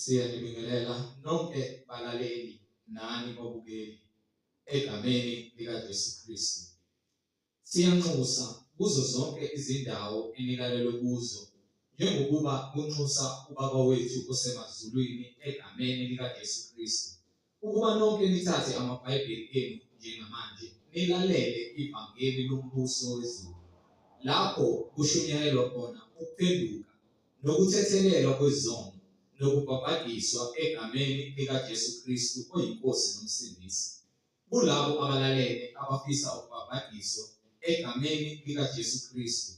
Siyanibingelela nonke balaleli nani babukeli egameni likaJesu Kristu. Siyanxusa kuzo zonke izindawo enilalelwe kuzo njengokuba kunxusa uBaba wethu osemazulwini egameni likaJesu Kristu ukuba nonke nithathe amaBhayibheli enu njengamanje nilalele ivangeli lombuso wezulu lapho kushunyayelwa khona ukuphenduka nokuthethelelwa kwezono nokubhabhadiswa egameni likaJesu Kristu oyiNkosi noMsindisi. Kulabo abalalele abafisa ukubhabhadiswa egameni likaJesu Kristu,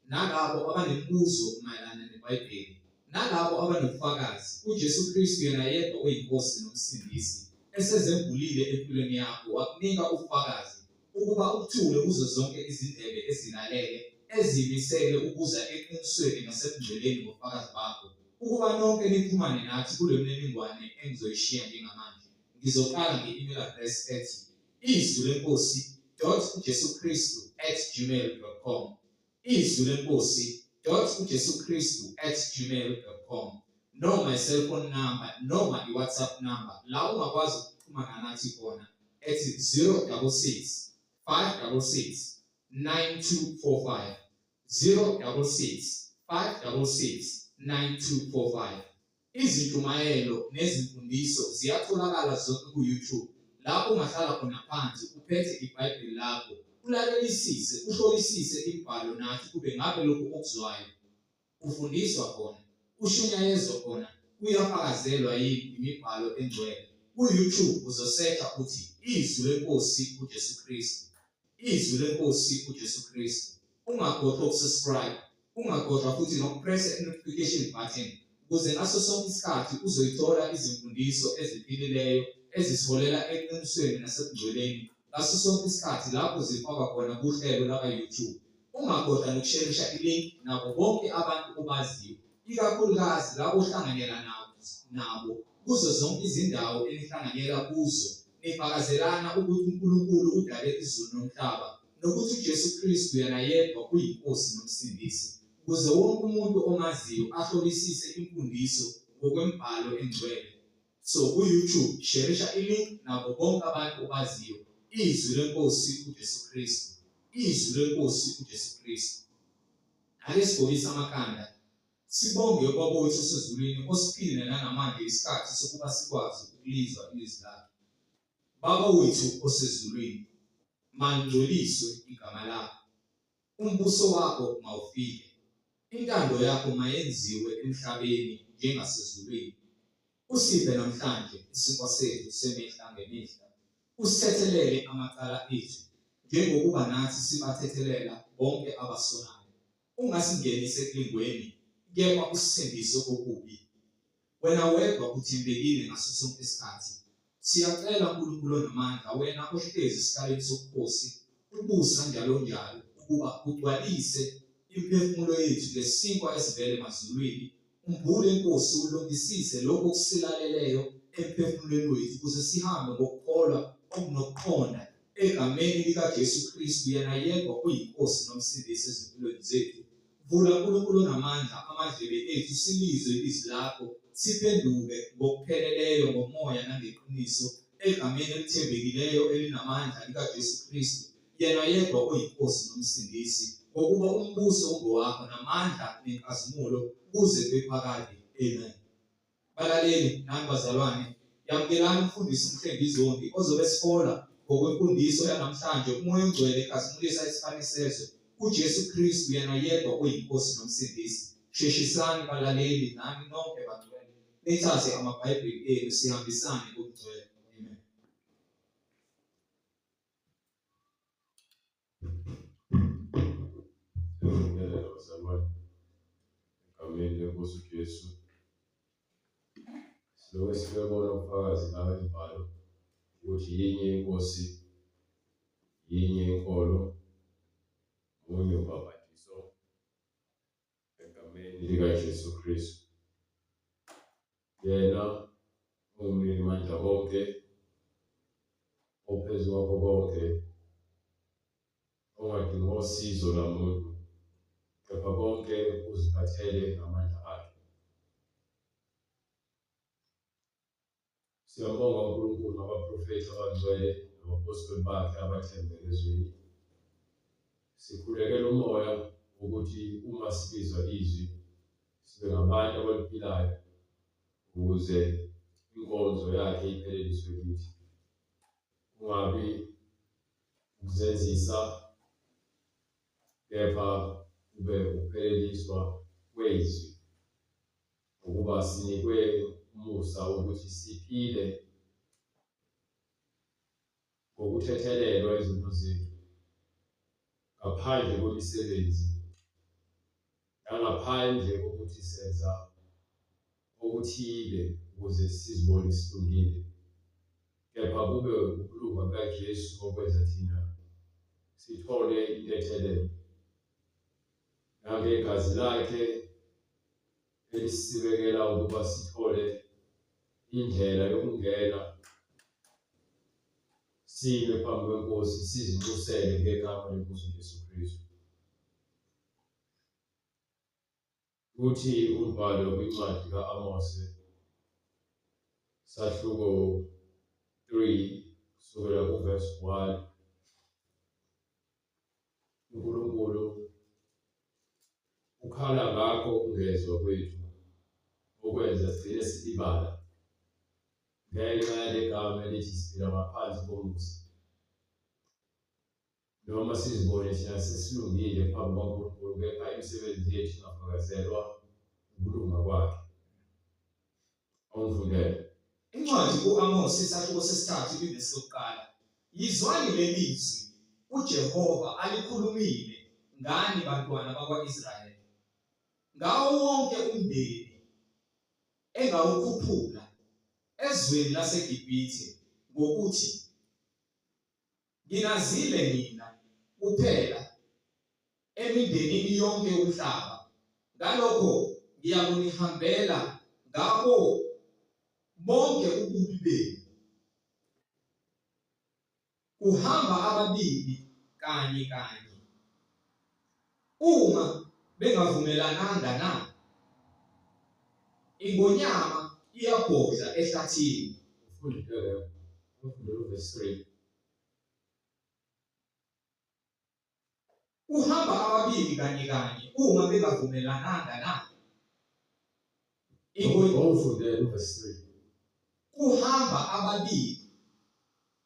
nalabo abanemibuzo mayelana neBhayibheli, nalabo abanobufakazi uJesu Kristu yena yedwa oyiNkosi noMsindisi esezembulile empilweni yakho wakunika ubufakazi ukuba ubuthule kuzo zonke izindlebe ezilalele ezimisele ukuza eqinisweni nasebungcweleni ngobufakazi bakho ukuba nonke nixhumane nathi kule mniningwane engizoyishiya njengamanje. Ngizoqala nge-email address ethi izwi lenkosi dot ujesu kristu at gmail dot com, izwi lenkosi dot ujesu kristu at gmail dot com, noma i-cellphone number noma i-WhatsApp number la ungakwazi ukuxhumana nathi khona ethi 066 566 9245, 066 566 9245. Izintshumayelo nezimfundiso ziyatholakala zonke ku-YouTube lapho ungahlala khona phansi uphethe iBhayibheli lakho ulalelisise uhlolisise imibhalo nathi kube ngabe lokhu okuzwayo ufundiswa khona ushunyayezwa khona kuyafakazelwa yini imibhalo engcwele. Ku-YouTube uzosearcha uthi Izwi leNkosi uJesu Kristu. Izwi leNkosi uJesu Kristu. Ungakhohlwa ukusubscribe, ungakhohlwa futhi nokupressa i-notification button ukuze ngaso sonke isikhathi uzoyithola izimfundiso eziphilileyo ezisiholela eqinisweni nasebungcweleni ngaso sonke isikhathi lapho zifakwa khona kuhlelo laka-YouTube. Ungakhohlwa nokusherisha i-link nabo bonke abantu obaziyo, ikakhulukazi labo ohlanganyela nabo kuzo zonke izindawo enihlanganyela kuzo nifakazelana ukuthi uNkulunkulu udale izulu nomhlaba nokuthi uJesu Kristu yena yedwa uyiNkosi noMsindisi, ukuze wonke umuntu omaziyo ahlolisise imfundiso ngokwemibhalo engcwele. So ku-YouTube sherisha i-link nabo bonke abantu obaziyo izwi leNkosi uJesu Kristu. Izwi leNkosi uJesu Kristu. Ake sigobise amakhanda sibonge uBaba wethu osezulwini osiphile nanamanje isikhathi sokuba sikwazi ukulizwa ilizwi lakhe. Baba wethu osezulwini, malingcweliswe igama lakho. Umbuso wakho mawufike. Intando yakho mayenziwe emhlabeni njengasezulwini. Usiphe namhlanje isinkwa sethu semihla ngemihla. Usithethelele amacala ethu, njengokuba nathi sibathethelela bonke abasonayo. Ungasingenisi ekulingweni, kepha usisindise kokubi. Wena wedwa uthembekile ngaso sonke isikhathi. Siyacela Nkulunkulu onamandla, wena ohlezi esihlalweni sobukhosi, ubusa njalonjalo, ukuba ugcwalise imiphefumulo yethu ngesinkwa esivela emazulwini, umbule Nkosi, ulungisise lokho okusilaleleyo emphefumulweni wethu, ukuze sihambe ngokukholwa okunokuqonda egameni likaJesu Kristu, yena yedwa oyiNkosi noMsindisi ezimpilweni zethu. Vula Nkulunkulu onamandla amadlebe ethu silizwe ilizwi lakho siphenduke ngokupheleleyo ngomoya nangeqiniso egameni elithembekileyo elinamandla likaJesu Kristu yena yedwa oyiNkosi noMsindisi ngokuba umbuso ungowakho namandla nenkazimulo kuze kube phakade. Amen. Balaleli nani bazalwane, yamukelani umfundisi uMhlengi Zondi ozobe esihola ngokwemfundiso yanamhlanje uMoya oNgcwele ekhazimulisa isibani sezwe, uJesu Kristu yena yedwa oyiNkosi noMsindisi. Sheshisani balaleli nani nonke bangcwele nithathe amaBhayibheli enu sihambisane kobungcwele. Amen. Siyabingelela bazalwane egameni lenkosi uJesu. Siloke sibebona ubufakazi la imibhalo ukuthi yinye inkosi, yinye inkolo, munye ubhabhadiso egameni likaJesu Kristu. Yena ongumninimandla onke, ophezu kwakho konke, ongadingi osizo lwamuntu, kepha konke uziphathele ngamandla akhe. Siyambonga uNkulunkulu ngabaprofethi abangcwele nabapostoli bakhe abathembeke ezweni. Sikhulekela umoya ukuthi uma sibizwa izwi sibe ngabantu abaliphilayo ukuze inkonzo yakhe ipheleliswe kithi. Kungabi ukuzenzisa kepha kube ukupheleliswa kwezwi ngokuba sinikwe umusa wokuthi siphile ngokuthethelelwa izono zethu ngaphandle kwemisebenzi nangaphandle kokuthi senza okuthile ukuze sizibone silungile, kepha kube ukulunga kukaJesu okwenza thina sithole intethelelo. Nangegazi lakhe elisibekela ukuba sithole indlela yokungena sime phambi kweNkosi sizinxusele ngegama leNkosi uJesu Kristu. Uthi umbhalo kwincwadi ka-Amose sahluko 3 kusukela kuvesi 1 uNkulunkulu ukhala ngakho ukungezwa kwethu okwenza sigcine silibala ngenxa yalegama elithi siphila ngaphansi komusa noma sizibone thina sesilungile phambi kwaNkulunkulu kepha imisebenzi yethu ingafakazelwa ukulunga kwakhe. Awungifundele. Incwadi ku-Amose isahluko sesithathu ivesi lokuqala. Yizwani leli zwi uJehova alikhulumile ngani bantwana bakwa-Israyeli, ngawo wonke umndeni engawukhuphula ezweni laseGibhithe ngokuthi Nginazile nina kuphela emindenini yonke yomhlaba, ngalokho ngiyakunihambela ngabo bonke ububi benu. Kuhamba ababili kanye kanye uma bengavumelananga na? Ingonyama iyabhodla ehlathini. Ufundile Ufundile uvesi 3. Kuhamba ababili kanye kanye uma bengavumelananga na? Ufundele uvesi 3. Kuhamba ababili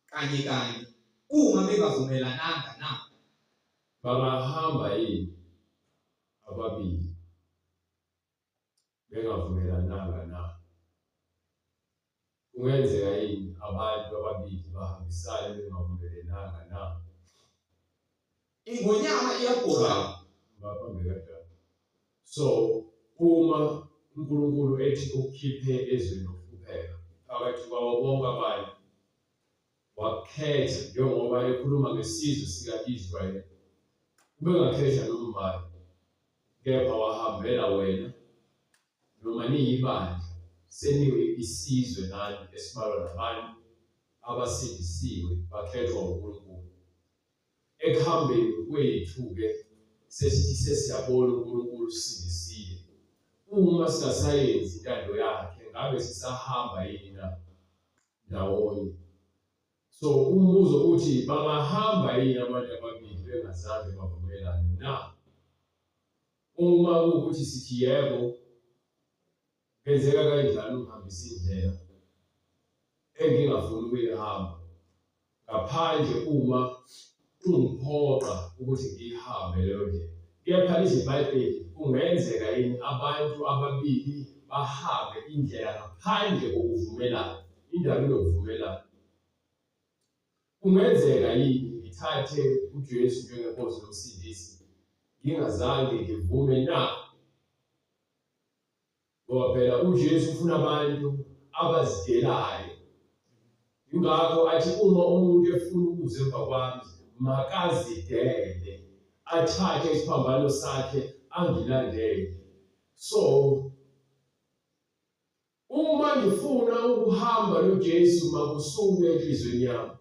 kanye kanye uma bengavumelananga na? Bangahamba yini ababili bengavumelananga na? Kungenzeka yini abantu ababili bahambisane bengavumelananga na? Ingonyama iyabhoka. Ngaphambi kanjani? So uma uNkulunkulu ethi ukukhiphe ezweni lokuhlupheka phakathi kwabo bonke abantu wakukhetha njengoba ekhuluma ngesizwe sika-Israyeli ubengakhetha noma ubani kepha wahambela wena noma niyibandla seniwe isizwe nani esibalwa nabantu abasindisiwe bakhethwa uNkulunkulu. Ekuhambeni kwethu-ke sesithi sesiyabona uNkulunkulu usindisile. Uma singasayenzi intando yakhe ngabe sisahamba yini na ndawonye? So umbuzo uthi bangahamba yini abantu ababili bengazange bavumelane na? Uma kuwukuthi sithi yebo, kwenzeka kanjani ungihambisa indlela engingafuni ukuyihamba ngaphandle uma ungiphoqa ukuthi ngiyihambe leyo ndlela. Kepha lithi iBhayibheli kungenzeka yini abantu ababili bahambe indlela ngaphandle kokuvumelana? Indaba inokuvumelana. Kungenzeka yini ngithathe uJesu njengeNkosi noMsindisi ngingazange ngivume na? Ngoba phela uJesu ufuna abantu abazidelayo. Ingakho athi uma umuntu efuna ukuza emva kwami makazidele, athathe isiphambano sakhe angilandele. So uma ngifuna ukuhamba noJesu makusuke enhliziyweni yami.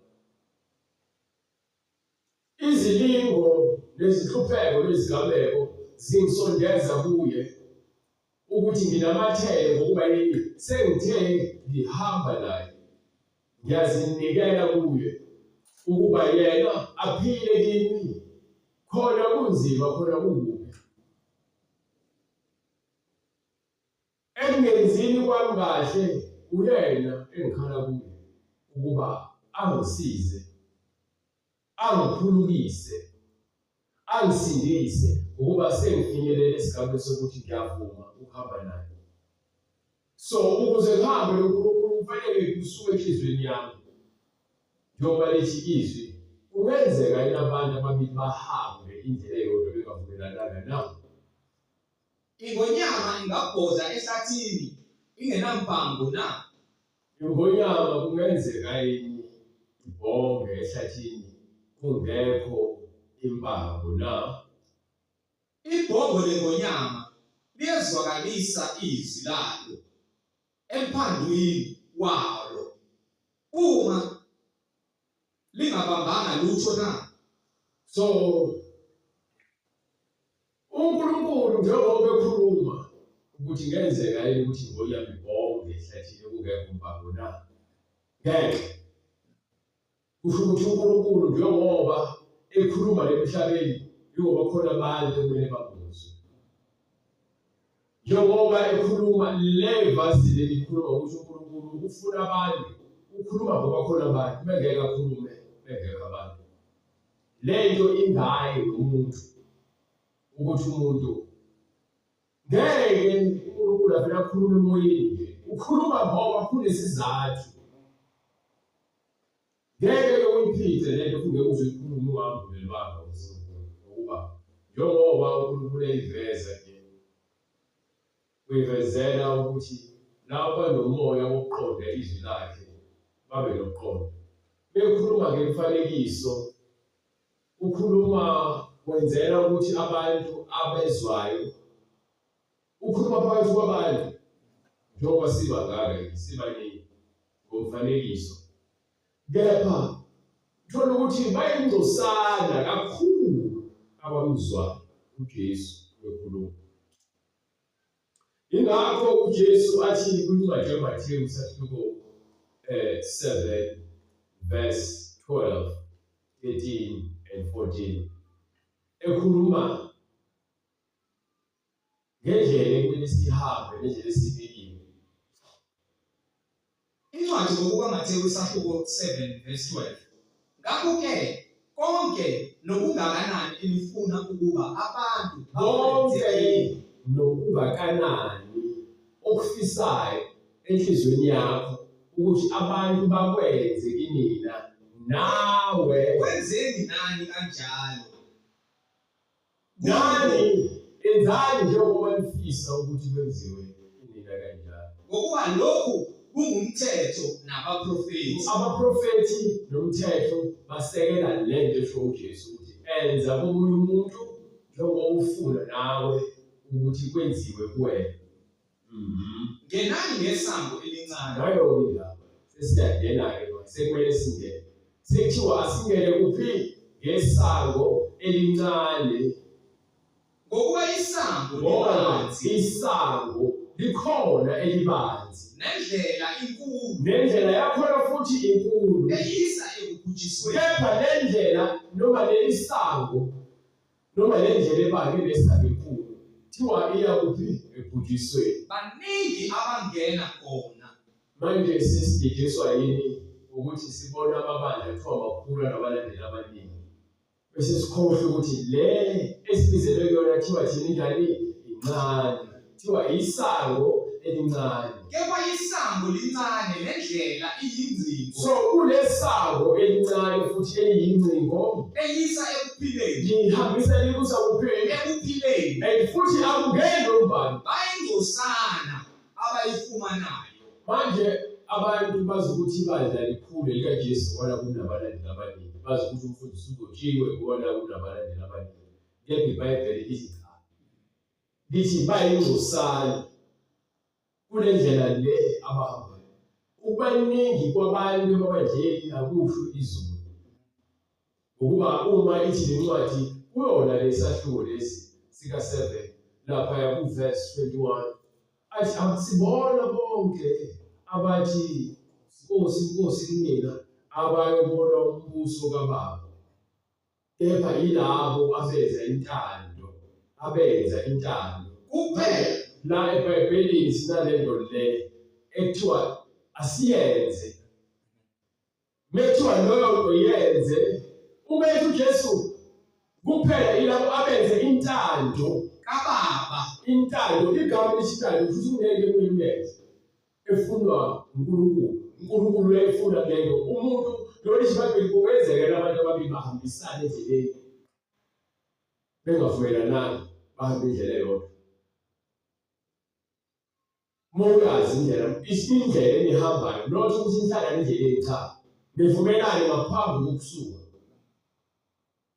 Izilingo nezinhlupheko nezigameko zingisondeza kuye ukuthi nginamathele ngokuba yini sengithe ngihamba naye. Ngiyazinikela kuye ukuba yena aphile kimi, khona kunzima khona kukubi. Ekungenzini kwami kahle uyena engikhala kuye ukuba angisize, angiphulukise, angisindise ngokuba sengifinyelele esigabeni sokuthi ngiyavuma ukuhamba naye. So ukuze ngihambe noNkulunkulu kufanele kusuke enhliziyweni yami. Njengoba lithi izwi, kungenzeka yini abantu ababili bahambe indlela eyodwa bengavumelananga na? Ingonyama ingabhodla ehlathini ingenampango na? Ingonyama kungenzeka yini ibhonge ehlathini kungekho impango na? Ibhongo lengonyama liyezwakalisa izwi lalo emphandwini walo uma lingabambanga lutho na? So uNkulunkulu njengoba ekhuluma ukuthi ngenzeka yini ukuthi ingonyama ibhonge ehlathini kungekho mpango na? Ngeke. Kusho ukuthi uNkulunkulu njengoba ekhuluma lemhlabeni ingoba khona abantu ekumele bamuzwe. Njengoba ekhuluma le vasi leli ikhuluma ukuthi uNkulunkulu ufuna abantu, ukhuluma ngoba khona abantu, bengeke akhulume bengekho abantu. Le nto ingaye nomuntu ukuthi umuntu ngeke uNkulunkulu avele akhulume emoyeni nje, ukhuluma ngoba kunesizathu. Ngeke uyiphithe le nto kungeke uze uyikhulume ungambulelwanga uNkulunkulu ngokuba njengoba uNkulunkulu eyiveza nje uyivezela ukuthi labo banomoya wokuqonda izwi lakhe babe nokuqonda. Bekhuluma ngemifanekiso ukhuluma wenzela ukuthi abantu abezwayo Ukhuluma phakathi kwabantu njengoba siba ngaka nje sibaningi ngomfanekiso, kepha uthola ukuthi bayingcosana kakhulu abamzwayo uJesu bekhuluma. Ingakho uJesu athi kwincwadi kaMathewu isahluko 7 verse 12, 13 and 14 ekhuluma ngendlela ekumele siyihambe nendlela esiyibekiwe. Incwadi ngokukaMathewu isahluko 7 verse 12. Ngakho-ke konke nokungakanani enifuna ukuba abantu konke nokungakanani okufisayo enhliziyweni yakho ukuthi abantu bakwenze kinina nawe kwenzeni nani kanjalo. Nani enzani njengoba nifisa ukuthi kwenziwe kinina kanjalo. Ngokuba lokhu kungumthetho nabaprofethi. Abaprofethi nomthetho basekela le nto esho uJesu ukuthi enza komunye umuntu njengoba ufuna nawe ukuthi kwenziwe kuwena. Ngenani ngesango elincane. Nayo indaba sesiyangena-ke manje, sekumele singene. Sekuthiwa asingene kuphi? Ngesango elincane. Ngokuba isango Ngoba libanzi. isango likhona elibanzi. Nendlela inkulu. Nendlela yakhona futhi inkulu. Eyisa ekubhujisweni. Kepha le ndlela noma leli sango Noma le ndlela ebange nesaba enkulu, kuthiwa iya kuphi? Ekubhujisweni. Baningi abangena khona. Manje sesididiswa yini ukuthi sibona amabandla kuthiwa makhulu anabalandeli abaningi, bese sikhohlwe ukuthi le esibizelwe kuyona kuthiwa thina injani? Incane. Kuthiwa isango elincane. Kepha isango lincane nendlela iyingcingo. So kunesango elincane futhi eliyingcingo eyisa ekuphileni. Lihambisa likusa kuphi? Ekuphileni. And futhi akungeni nombani. Bayingcosana abayifumanayo. Manje abantu bazi ukuthi ibandla likhulu likaJesu ngoba kunabalandeli abaningi. Bazi ukuthi umfundisi ugcotshiwe ngoba kunabalandeli abaningi. Kepha iBhayibheli lithi cha. Lithi bayingcosana kule ndlela le abahambayo. Ukubaningi kwabantu emabandleni akusho izulu. Ngokuba uma ithi le ncwadi kuyona lesahluko lesi sika-7 laphaya ku-verse 21 athi akusibona bonke abathi Nkosi, Nkosi kimina abayobona umbuso kaBaba, kepha yilabo abenza intando, abenza intando kuphela. La eBhayibhelini sinalento le ekuthiwa asiyenze. Mekuthiwa loyo nto yenze, uma ethi uJesu kuphela ilabo abenze intando kaBaba. Intando, igama elithi intando futhi kungeke kumele uyenze efunwa uNkulunkulu. uNkulunkulu uyayifuna leyo umuntu lolu iBhayibheli kungenzeka abantu ababili bahambisane endleleni bengavumelananga bahambe indlela eyodwa. Uma uyazi indlela, indlela enihambayo, not ukuthi nihlangane endleleni, cha. Nivumelane ngaphambi kokusuka.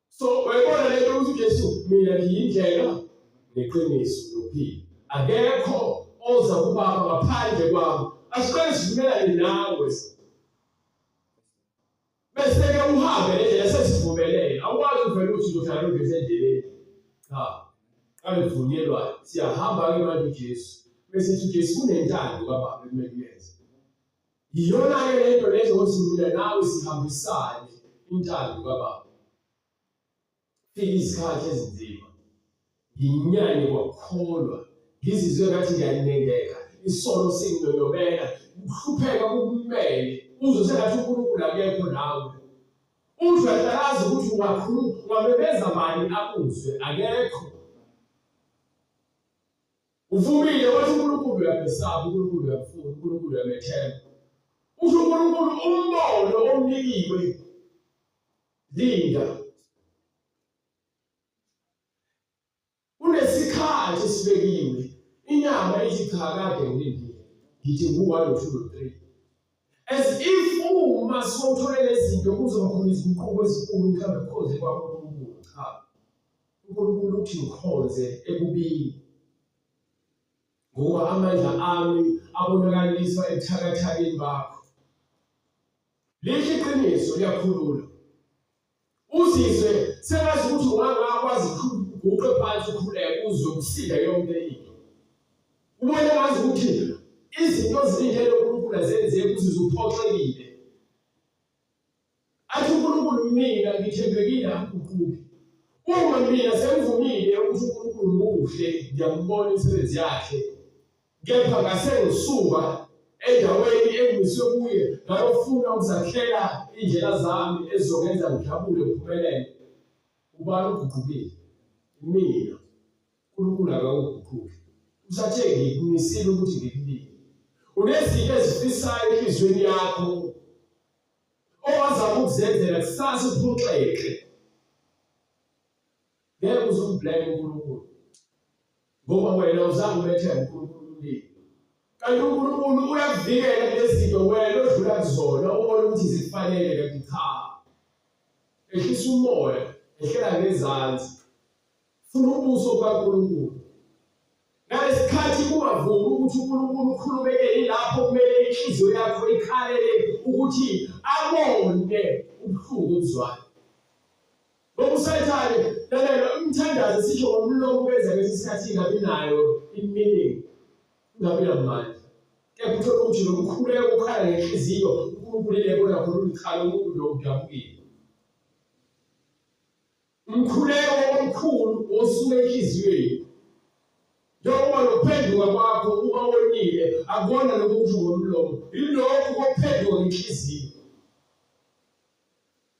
So uyayibona le nto ukuthi uJesu mina ngiyindlela neqiniso nokuphila. Akekho oza kubaba ngaphandle kwami. Asiqale sivumelane nawe. Bese-ke uhambe le ndlela sesivumelene. Awukwazi uvele uthi uzohlala noJesu endleleni. Cha. Qale kuvunyelwa. Siyahamba-ke manje uJesu. Bese ethi uJesu kunentando kaBaba ekumele uyenze. Yiyona-ke le nto lezo ukuthi mina nawe sihambisane intando kaBaba. Fika izikhathi ezinzima. Nginyanye kwakukholwa. Ngizizwe ngathi ngiyanengeka. Isono singiyobela. Ukuhlupheka kukumele. Uzwe sengathi uNkulunkulu akekho nawe. Uzwe akazi ukuthi ungakhuluma, ungamemeza bani akuzwe. Akekho. Uvumile wathi uNkulunkulu uyamesaba, uNkulunkulu uyamfuna, uNkulunkulu uyamethemba. Usho uNkulunkulu umbono omnikiwe. Linda. Kunesikhathi esibekiwe. Inyama ithi cha kade ngilindile. Ngithi ngu-1 no 2 no 3. As if uma sowuthole lezi zinto kuzoba khona izinguquko ezinkulu mhlawumbe kukhonze kwakho uNkulunkulu. Cha. uNkulunkulu uthi ngikhonze ekubini. Ngoba amandla ami abonakaliswa ebuthakathakeni bakho. Lihle iqiniso liyakhulula. Uzizwe sengazi ukuthi ungangakwazi uguqe phansi ukhuleke uzwe kusinda yonke into. Ubone ngazi ukuthi izinto ozilindele uNkulunkulu azenzeki uzizwe uphoxekile. Athi uNkulunkulu mina ngithembekile angiguquki. Uma mina sengivumile ukuthi uNkulunkulu muhle ngiyambona imisebenzi yakhe kepha ngase ngisuka endaweni engimiswe kuye ngayofuna ukuzakhela iy'ndlela zami ezizongenza ngijabule ngiphumelele. Ubani oguqukile? Mina. uNkulunkulu akawuguquki. Usathe ngikumisile ukuthi ngikunike. Unezinto ezifisayo enhliziyweni yakho owazama ukuzenzela kusasa uphoxeke. Ngeke uze umblame uNkulunkulu ngoba wena uzange umethembe uNkulunkulu umnike. Kanti uNkulunkulu uyakuvikela kulezi zinto wena odlula kuzona ubona ukuthi zikufanele kanti cha. Ehlisa umoya, ehlela ngezansi. Funa ubuso bukaNkulunkulu. Ngalesikhathi kungavumi ukuthi uNkulunkulu ukhulumeke yilapho kumele inhliziyo yakho ikhalele ukuthi abone ubuhlungu obuzwayo. Ngoba uSathane, lalela umthandazo sisho ngomlomo kwenza ngesinye isikhathi ingabi nayo i-meaning, ingabi namandla. Kepha uthole ukuthi lo mkhuleko ukhala ngenhliziyo, uNkulunkulu ilebona khona ulikhalo umuntu lo udabukile. Umkhuleko omkhulu osuka enhliziyweni. Njengoba nokuphenduka kwakho uma wonile akubona lokhu kusho ngomlomo, yilokhu kokuphenduka ngenhliziyo.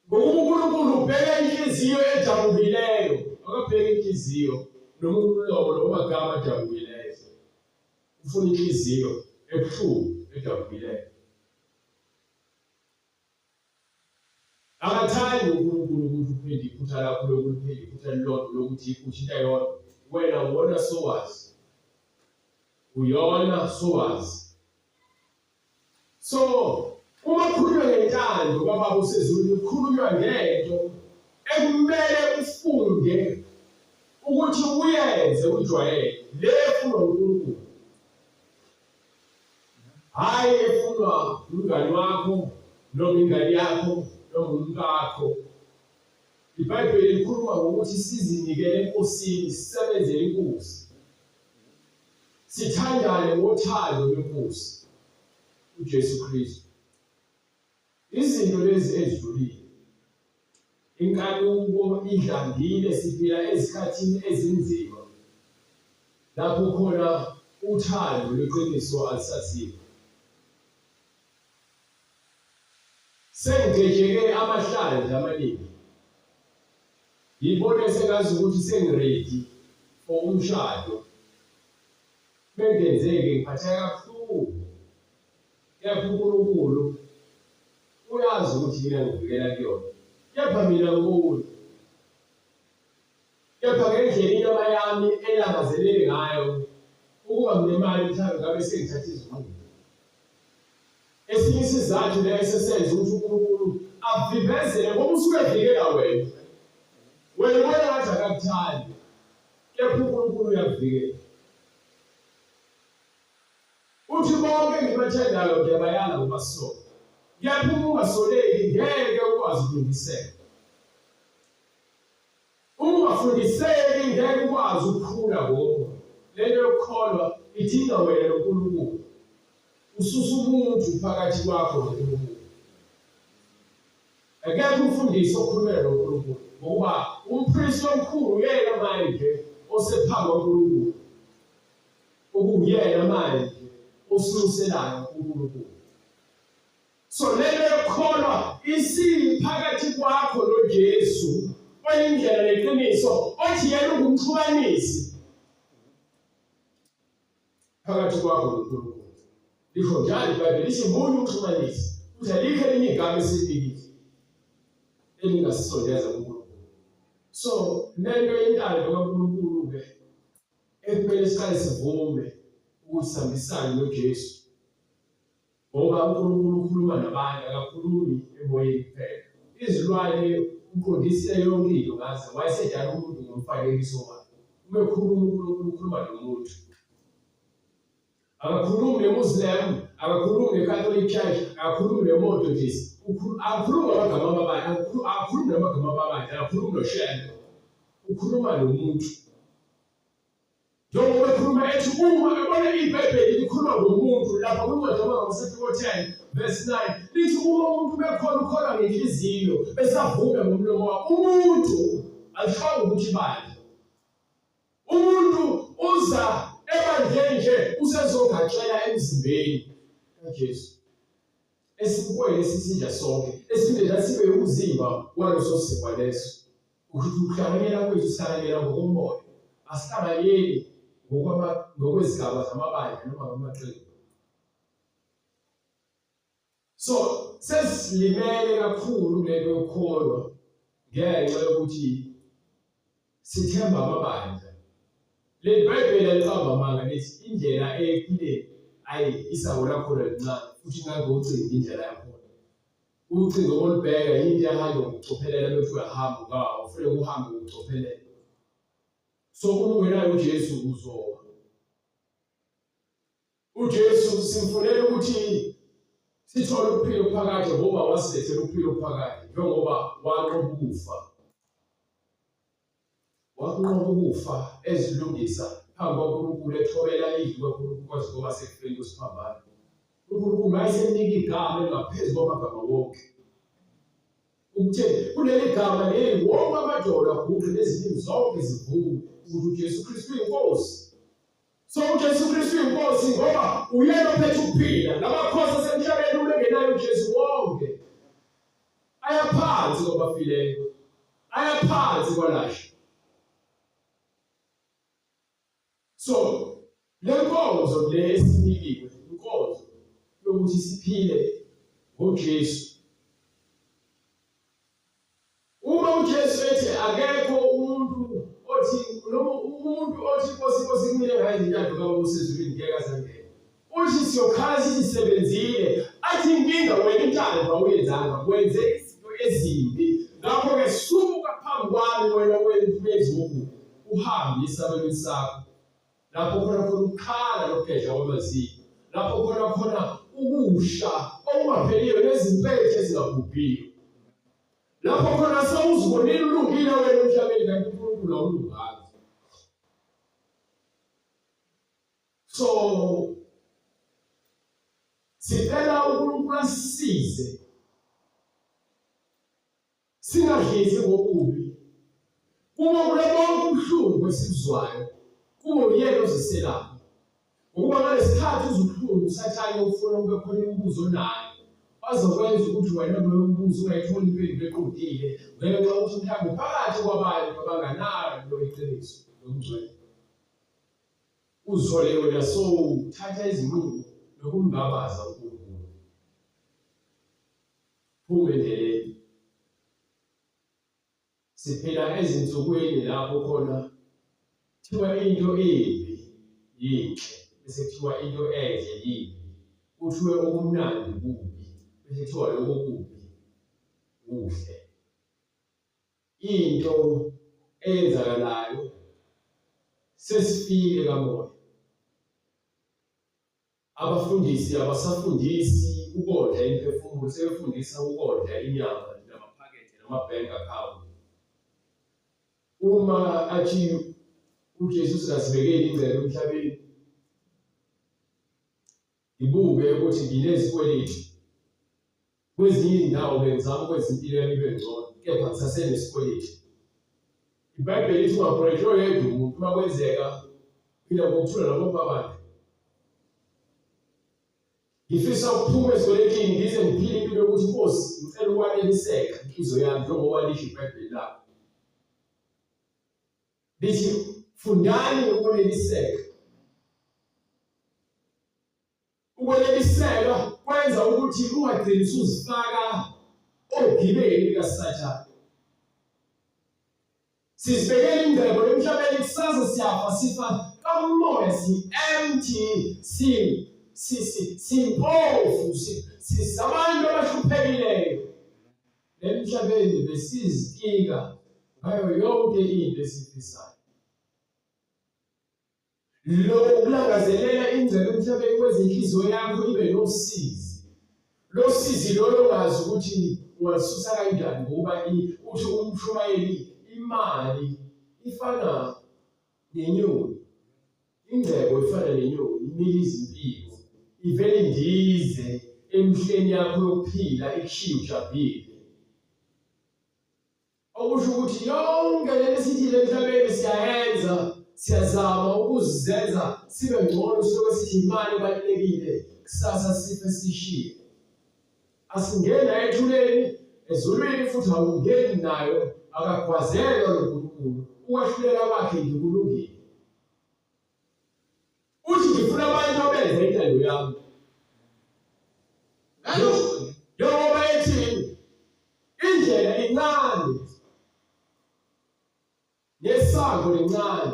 Ngokuba uNkulunkulu ubheka inhliziyo edabukileyo, akabheki inhliziyo noma umlomo noma amagama adabukileyo. Ufuna inhliziyo ebuhlungu edabukileyo. Akathandi uNkulunkulu ukuthi uphinde iphutha lakho lokuliphinde iphutha elilodwa lokuthi iphutha into eyodwa. Wena wona sowazi. Uyona sowazi. So uma kukhulunywa ngentando kaBaba osezulwini kukhulunywa ngento ekumele ufunde ukuthi uyenze ujwayele le efunwa uNkulunkulu. Hhayi efunwa umngani wakho noma ingane yakho noma umkakho. IBhayibheli likhuluma ngokuthi sizinikele eNkosini, sisebenzele iNkosi. Sithandane ngothando lweNkosi uJesu Kristu. Izinto lezi ezidlulile. Inkanuko idlangile siphila ezikhathini ezinzima lapho khona uthando lweqiniso alusaziwa. Sengigejeke amahlandla amaningi. Ngibone sengazi ukuthi sengi-ready for umshado. Mengenzeki ngiphatheka kabuhlungu. Kepha uNkulunkulu uyazi ukuthi yini angivikela kuyona. Kepha mina ngiboni. Kepha ngendlela inyama yami elangazelele ngayo ukuba nginemali mhlawumbe ngabe sengithatha izinqumo. Esinye isizathu leso esenza ukuthi uNkulunkulu avimbezele ngoba usuke evikela wena. Wena ubona ngathi akakuthandi. Kepha uNkulunkulu uyakuvikela. Uthi bonke engibathandayo ngiyabayala ngobasole. Kepha uma ungasoleki ngeke ukwazi ukulungiseka. Uma ungafundiseki ngeke ukwazi ukukhula ngomoya. Lento yokukholwa idinga wena noNkulunkulu. Ususa umuntu phakathi kwakho noNkulunkulu. Akekho umfundisi okhulumela noNkulunkulu ngokuba umpristi omkhulu uyena manje osephambi kwaNkulunkulu. Okuwuyena manje osinxuselayo kuNkulunkulu. So lento yokukholwa isiphakathi kwakho noJesu oyindlela neqiniso othi yena ungumxhumanisi phakathi kwakho noNkulunkulu. Lisho njalo iBhayibheli lithi munye umxhumanisi futhi alikho elinye igama esilinikile elingasisondeza kuNkulunkulu. So lento yentando kaNkulunkulu-ke ekumele siqale sivume ukuthi sihambisane noJesu Ngoba uNkulunkulu ukhuluma nabantu, akakhulumi emoyeni kuphela. Izilwane uqondisile yonke into ngaze wayesedala umuntu ngomfanekiso wakhe. Uma ekhuluma uNkulunkulu ukhuluma nomuntu. Akakhulumi neMuslim, akakhulumi neCatholic Church, akakhulumi neMethodist. Akakhulumi ngamagama amabandla, akakhulumi namagama amabandla, akakhulumi noShembe. Ukhuluma nomuntu. Njengoba ekhuluma ethi uma ebona iBhayibheli likhuluma ngomuntu lapha kwincwadi yamaRoma 10 verse 9 lithi uma umuntu bekhona ukholwa ngenhliziyo besavume ngomlomo wakhe umuntu alishongo ukuthi ibandla umuntu uza ebandleni nje usezogaxela emzimbeni kaJesu esinkweni esisidla sonke esiphinde njalo sibe umzimba waleso sinkwa leso Ukuthi ukuhlanganyela kwethu sihlanganyela ngokomoya, asihlanganyeli ngokwezigaba zamabandla noma ngamaqembu. So sesilimele kakhulu kulento yokukholwa ngenxa yokuthi sithemba amabandla. Leli Bhayibheli aliqamba amanga lithi indlela eyephileni ayi isango lakhona lincane futhi ngangocingo indlela yakhona. Ucingo olubheka yinto ehanjwa ngokucophelela bethi uyahamba ungawa ufuneka uhambe ngokucophelela. So uma ungenayo uJesu uzowa. UJesu simfunela ukuthi sithole ukuphila okuphakade ngoba wasilethela ukuphila okuphakade njengoba wanqoba ukufa. Wakunqoba ukufa ezilungisa phambi kwaNkulunkulu ethobela izwi kaNkulunkulu kwaze kwaba sekufeni kwesiphambano. UNkulunkulu wayesemnika igama elingaphezu kwamagama wonke. Ukuthe kuleli gama leli wonke amadolo aguqe nezilimi zonke zivume ukuthi uJesu Kristu uyinkosi. So uJesu Kristu uyinkosi ngoba uyena ophethe ukuphila. Lamakhosi asemhlabeni uma engenayo uJesu wonke Ayaphansi kwabafileyo, ayaphansi kwalasha. So le nkonzo le esinikiwe inkonzo yokuthi siphile ngoJesu. Uma uJesu ethi akekho umuntu othi noma umuntu othi inkosi inkosi kumele ngayo intando kaBaba osezulwini ngeke azangene. Uthi siyokhala sithi sisebenzile, athi inkinga wena intando awuyenzanga, wenze izinto ezimbi. Ngakho-ke suka phambi kwami wena wenzi wokubi, uhambe esabelweni sakho lapho khona khona ukukhala nokugedla kwamazinyo, lapho khona khona ukusha okungapheliyo nezimpethu ezingabhubhiyo. Lapho khona sewuzibonile ulungile wena emhlabeni kanti uNkulunkulu awulunganga. So sicela uNkulunkulu asisize. Singadlizi ngokubi. Uma kulo bonke ubuhlungu esibuzwayo, kube uyena oziselapha. Ngokuba ngalesikhathi uzubuhlungu uSathane ufuna kube khona imibuzo onayo azokwenza ukuthi wena loyo mbuzo ungayitholi impendulo eqondile ngenxa yokuthi mhlawumbe phakathi kwabantu abanganalo iqiniso lomngcwele. Uzithole wena sowuthatha izinqumo nokumngabaza uNkulunkulu. Phuma endleleni. Siphila ezinsukwini lapho khona kuthiwa into embi yinhle bese kuthiwa into enhle yimbi, kuthiwe okumnandi kubi bese kuthiwa lokho okubi kuhle. Into eyenzakalayo sesifile kamoya. Abafundisi abasafundisi ukondla imiphefumulo, sebefundisa ukondla inyama namaphakethe nama-bank account. Uma athi uJesu singazibekeli ingcebo emhlabeni, ngibuke ukuthi nginezikweletu kwezinye izindawo bengizama ukwenza impilo yami ibe ngcono kepha ngisasenesikweletu. IBhayibheli lithi ungakholelwa oyedwa umuntu uma kwenzeka phila ngokuthula nabo bonke abantu. Ngifisa ukuphuma ezikweletini ngize ngiphile impilo yokuthi Nkosi ngicela ukwaneliseka inhliziyo yami njengoba lisho iBhayibheli lakho. Lithi fundani ukwaneliseka. Ukwaneliseka kwenza ukuthi ungagcini usuzifaka ogibeni likaSathane. Sizibekela ingcebo emhlabeni kusasa siyafa sifa kamoya si-empty si si si simpofu sisabantu abahluphekileyo emhlabeni besizitika ngayo yonke into esifisayo. Lo ukulangazelela ingcebo emhlabeni kwenza inhliziyo yakho ibe nosizi. Lo sizi lolo ongazi ukuthi ungalisusa kanjani ngoba uthi umshumayeli imali ifana nenyoni. Ingcebo ifana nenyoni, imila izimpiko, ivele indize emihleni yakho yokuphila ikushiye ujabhile. Okusho ukuthi yonke lento esithile emhlabeni siyayenza, siyazama ukuzenza sibe ngcono, siloke sithi imali ibalulekile, kusasa sife sishiye. Asingeni nayo ethuneni, ezulwini futhi awungeni nayo, akagwazelwa lo Nkulunkulu, ukwahlulela kwakhe nje kulungile. Uthi ngifuna abantu abenze intando yami. Njengoba ethi indlela incane nesango lincane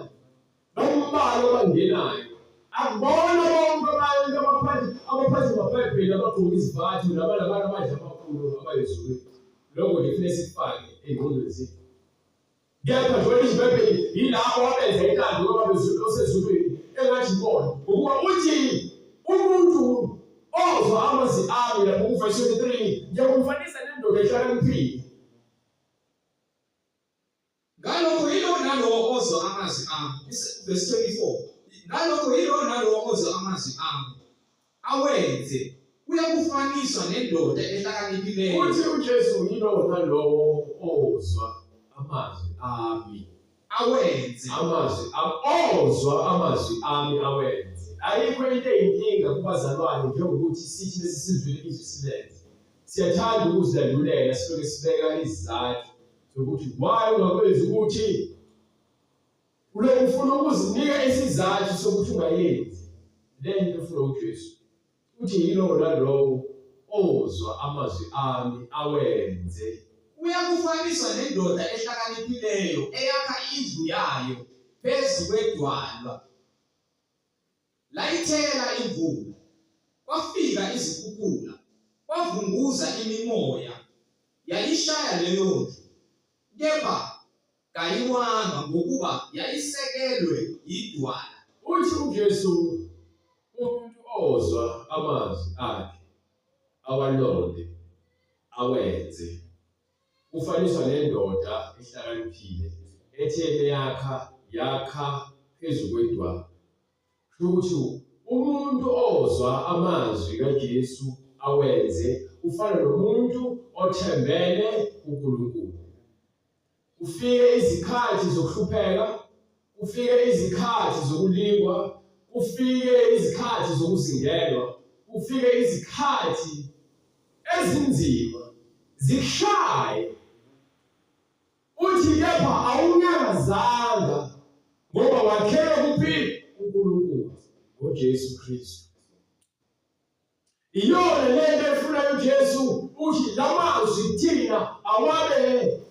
bambalwa abangenayo. Akubona bonke abantu abaphathi abaphathi bebhayibheli abagqoka izivathu nabalabantu abadla amakhulu abayezulwini. Lokho nje kufanele sikufake ey'ngqondweni zethu. Kepha njengoba lisho iBhayibheli, yilabo abenza intando kaBaba osezulwini engathi ibona. Ngokuba uthi umuntu ozwa amazwi ami lapho kuvesi 23 ngiyakumfanisa nendoda ehlakaniphile. Ngalokho yilowo nalowo ozwa amazwi ami. Verse 24. Ngalokho yilowo nalowo ozwa amazwi ami awenze uyakufaniswa nendoda ehlakaniphileyo. Uthi uJesu yilowo nalowo ozwa amazwi ami awenze amazwi ami ozwa amazwi ami awenze. Ayikho into eyinkinga kubazalwane njengokuthi sithi mesisizwile izwi silenze. Siyathanda ukuzilandulela siloke sibeka izizathu zokuthi why ungakwenzi ukuthi Ulokhu ufuna ukuzinika isizathu sokuthi ungayenzi le nto efuna uJesu. Uthi yilowo nalowo ozwa amazwi ami awenze. Uyakufaniswa nendoda ehlakaniphileyo eyakha indlu yayo phezu kwedwala. Layithela imvula, kwafika izikhukhula, kwavunguza imimoya, yayishaya leyo ndlu, kepha kayiwanga, ngokuba yayisekelwe yidwala. Uthi uJesu, Umuntu ozwa amazwi akhe, awalonde, awenze, ufaniswa nendoda ehlakaniphile ethe meyakha yakha phezu kwedwala. Kusho ukuthi umuntu ozwa amazwi kaJesu awenze ufana nomuntu othembele kuNkulunkulu. Kufike izikhathi zokuhlupheka, kufike izikhathi zokulingwa, kufike izikhathi zokuzingelwa, kufike izikhathi ezinzima zikushaye. Uthi kepha awunyakazanga ngoba wakhelwe kuphi? UNkulunkulu ngoJesu Kristu. Iyona lento efuna uJesu uthi lamazwi kuthina awabe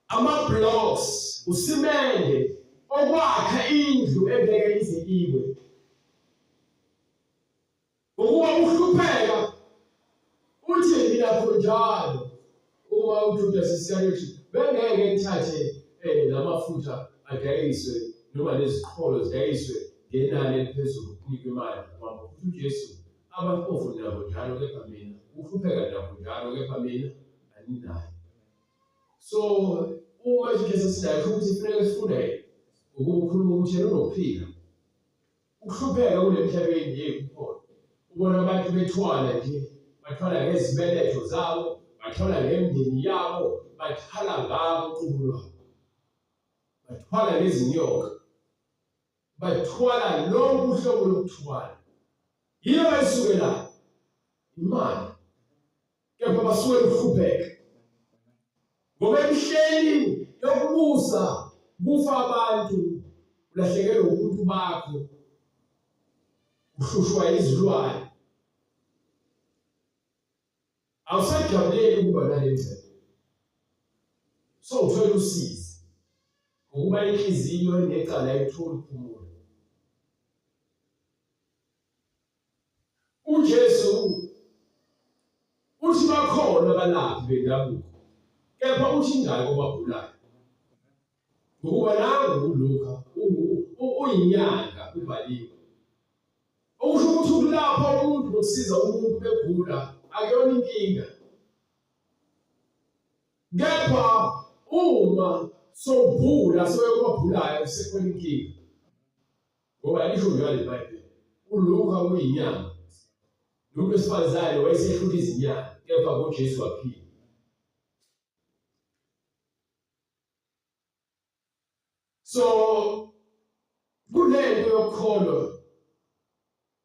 ama-blocks usimende okwakha indlu engeke ize iwe. Ngokuba uhlupheka uthi ngilapho njalo uma uJudas Iskariyoti bengeke ngithathe lamafutha adayiswe noma leziqholo zidayiswe ngenani eliphezulu kunikwe imali kwabo. Uthi uJesu abampofu nabo njalo kepha mina ukuhlupheka nabo njalo kepha mina aninayo. So uma uJesu sinayo ukuthi kufuneka sifunde ukukhuluma ukuthi yena unokuphila. Ukuhlupheka kule mhlabeni hey kukhona. Ubona abantu bethwala nje, bathwala ngezibeletho zabo, bathwala ngemindeni yabo, bathwala ngabo uqubu lwabo. Bathwala ngezinyoka. Bathwala lonke uhlobo lokuthwala. Yini abayisukelayo? Imali. Kepha basuke ukuhlupheka. Ngoba emihleni yokubusa kufa abantu, ulahlekelwe ubuntu bakho, uhlushwa izilwane. Awusajabuleli ukuba nale ngcebo. So uthola usizi ngokuba inhliziyo enecala ayitholi ukuphumula. UJesu uthi bakhona abalaphi bendabuko kepha uthi ingane kwabagulayo. Ngokuba nangu uLuka uyinyanga ubhaliwe. Okusho ukuthi ukulapha umuntu nokusiza umuntu begula akuyona inkinga. Kepha uma sowugula soye kwabagulayo sekukhona inkinga. Ngoba lisho njalo iBhayibheli. ULuka uyinyanga. Lo wesifazane wayesehlula izinyanga, kepha ngoJesu waphila. So kunento yokukholwa